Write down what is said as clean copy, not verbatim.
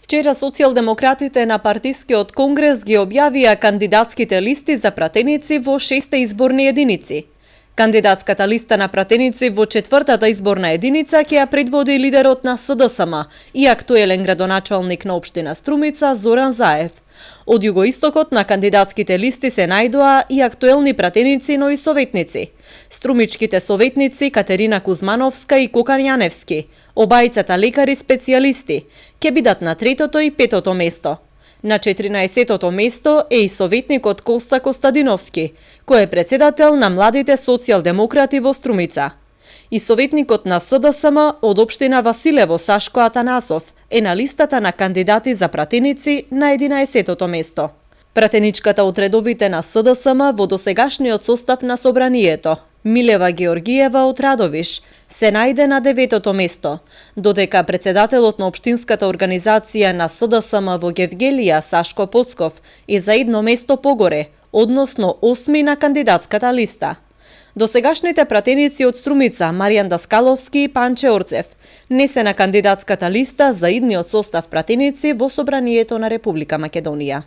Вчера социјалдемократите на партискиот конгрес ги објавија кандидатските листи за пратеници во 6 изборни единици. Кандидатската листа на пратеници во 4-та изборна единица ќе ја предводи лидерот на СДСМ и актуелен градоначалник на општина Струмица Зоран Заев. Од југоистокот на кандидатските листи се најдоа и актуелни пратеници, но и советници. Струмичките советници Катерина Кузмановска и Кокан Јаневски, обајцата лекари специјалисти, ќе бидат на 3-то и 5-то место. На 14-тото место е и советникот Коста Костадиновски, кој е председател на младите социјалдемократи во Струмица. И советникот на СДСМ од општина Василево Сашко Атанасов е на листата на кандидати за пратеници на 11-тото место. Пратеничката од редовите на СДСМ во досегашниот состав на собранието, Милева Георгиева од Радовиш, се најде на 9-то место, додека председателот на општинската организација на СДСМ во Гевгелија Сашко Поцков е за едно место погоре, односно 8ми на кандидатската листа. Досегашните пратеници од Струмица, Маријан Даскаловски и Панче Орцев, не се на кандидатската листа за идниот состав пратеници во собранието на Република Македонија.